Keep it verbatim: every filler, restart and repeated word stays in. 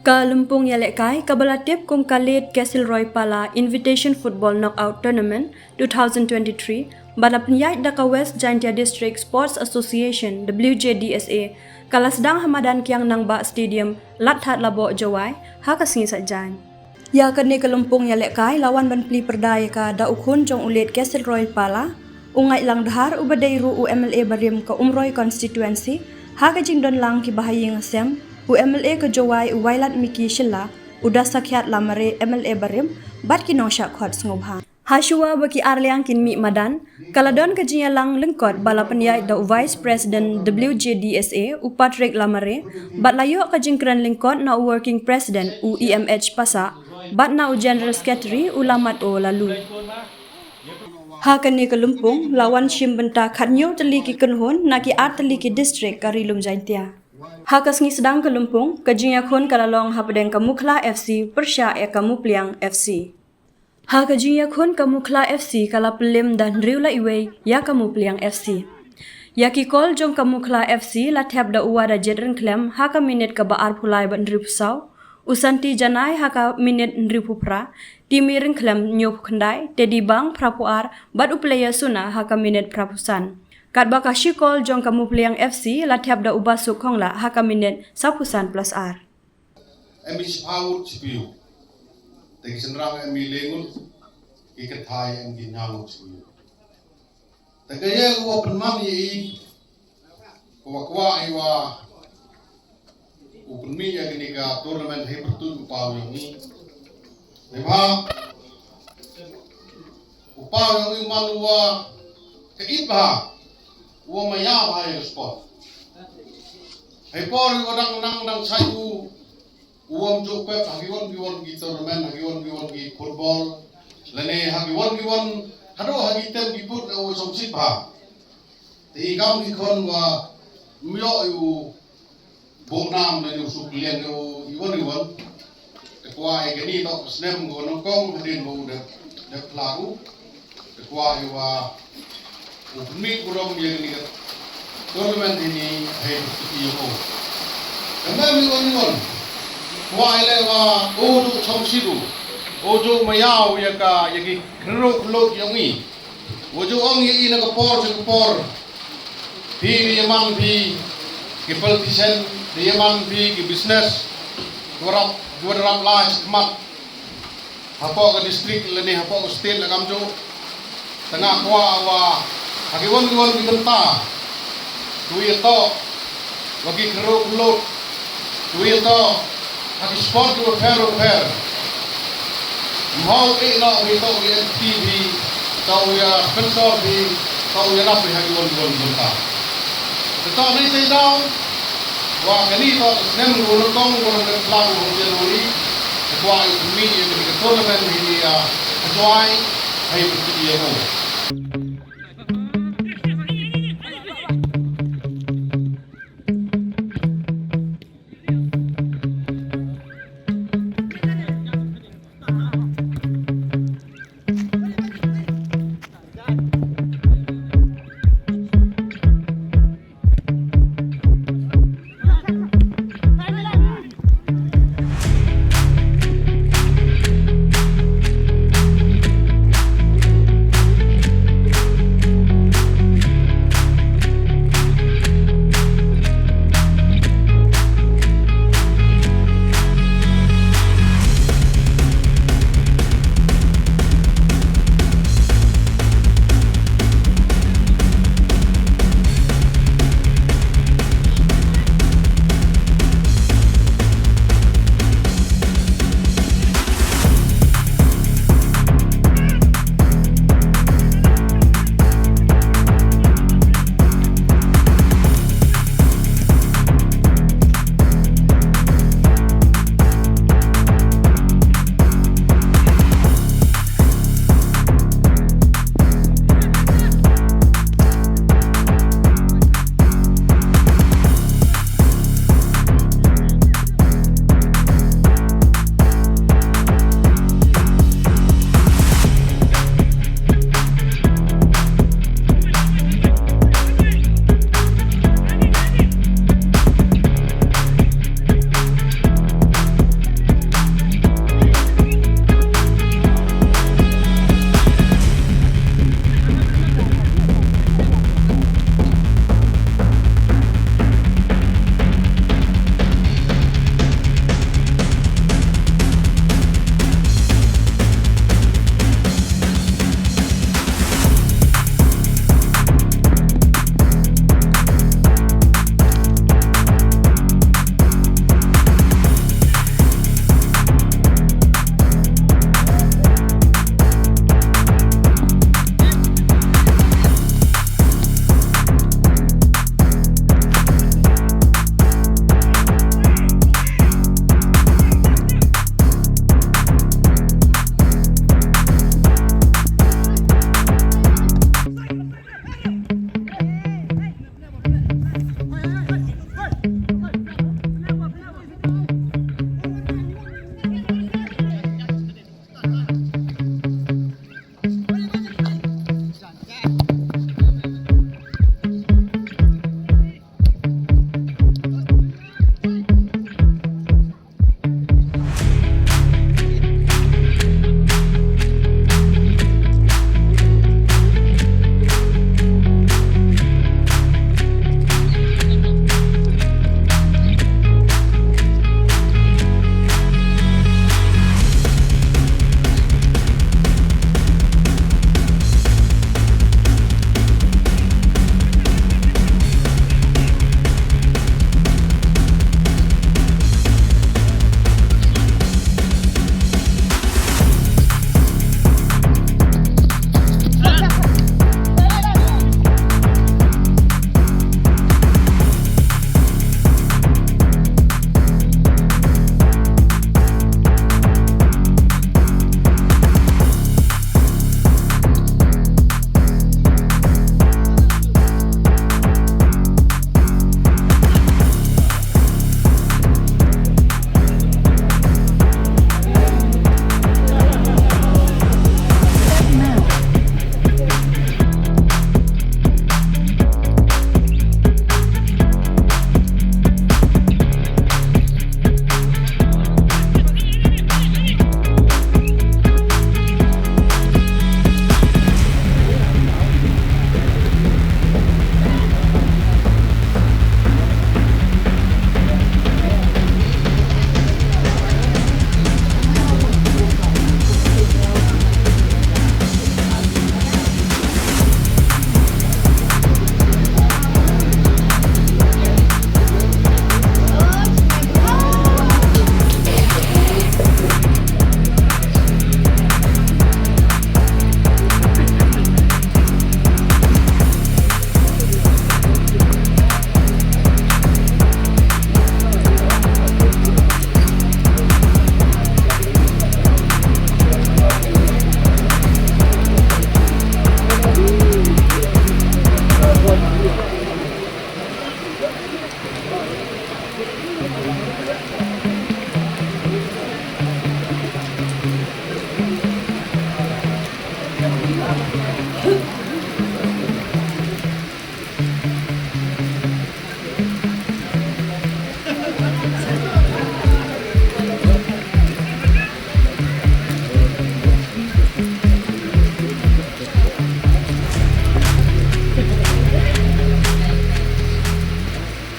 Ka lympung ïalehkai kaba la tip kum ka Late Cecil Roy Pala Invitation Football Knockout Tournament two thousand twenty-three, ba la pynïaid da ka West Jaintia District Sports Association, W J D S A, ka la sdang ha madan Kiang Nangbah Stadium, Lad Thadlaboh, Jowai, ha ka sngi Saitjaiñ. Ïa kane ka lympung ïalehkai la wan ban plie pyrda ïa ka da u khun jong u Late Cecil Roy Pala, u Ngaitlang Dhar, uba dei ruh u M L A barim ka Umroi constituency, ha ka jingdon lang ki bahaïing hasem, u M L A ka Jowai, u Wailadmiki Shylla, u Dasakhiat Lamare, M L A barim, bad ki nongshah khot sngewbha. Hashuwa ba ki arliang kin mih madan, ka la don ka jingïalang lyngkot ba la pynïaid da u Vice President W J D S A, u Patrick Lamare, bad la ïoh ka jingkren lyngkot na u Working President, u E M H Passah, bad na u General Secretary, u Lamat O Laloo. Ha kane ka lympung, la wan shim bynta khathynñiew tylli ki kynhun na ki ar tylli ki district ka Ri Lum Jaiñtia. Ha ka sngi sdang ka lympung, ka jingïakhun ka la long hapdeng ka Mukhla F C pyrshah ïa ka Mupliang F C. Ha ka jingïakhun, ka Mukhla F C ka la pynlem da hynriew la iwei ïa ka Mupliang F C. Ïa ki kol jong ka Mukhla F C la thep da u Wadajit Ryngkhlem ha ka minit kaba arphew lai bad hynriewphew saw, u Santi Janai ha ka minit hynriewphew phra, Timi Ryngkhlem hynñiewphew khyndai, Teddy Bang phraphew ar, bad u Player Suna ha ka minit phraphew san. Katba ka shi kol jong ka Mupliang F C la thep da u Basuk Khongla ha ka minit sawphew san plus ar. Em i shiphaw ngut shiphew. Te ki shynrang em i le ngut, ki kynthai em ki hynñiaw ngut shiphew. Te ka ïa u pynman ïa i, kwah kwah i wa u pynmih ïa kane ka tournament hei pyrtuit u paw ïa ngi. Te ba u paw ïa ngi man u wa ka ip ha u wa maya ba ïa ka sport. Hei por u wa dang nang dang sai u u wa mjuk pep ha ki wan ki wan ki tournament, ha ki wan ki wan ki football, lane ha ki wan ki wan, haduh ha ki tem ki put u song sip ha. Te i kam ki khon wa myo u bok nam lane u suk liang u i wan i wan. Te kwah i kani tok snem ko nongkong hadien u dep dep lagu. Te kwah i wa u pynmih burom ïa kani ka tournament ini hei pyrtuit ïa u. Te mem i wan i wan. Kwah i le wa u ju song sip u. U ju maya u ïa ka ïa ki khynruk khynruk ïa ngi. Wa ju ong ïa i na ka por sha ka por. Phi ni ïa man phi ki politician, ni ïa man phi ki business. Dwarap dwarap la shi khmat. Hapoh ka district lane hapoh ka state la kam ju. Tang nga kwah wa ha ki wan ki wan ki bynta. Dwi to wa ki khynruk khynruk. Dwi to ha ki sport ki wa pher wa pher. Mhaw i no wi to wi N P V, to wi sponsor vi, to wi rap vi ha ki wan ki wan ki bynta. Te to ni te daw wa kani to snem ru ru kong ru ru plan ru ru ru. Te kwah i mi i ka tournament hi ni a ka Jowai hei pyrtuit ïa u.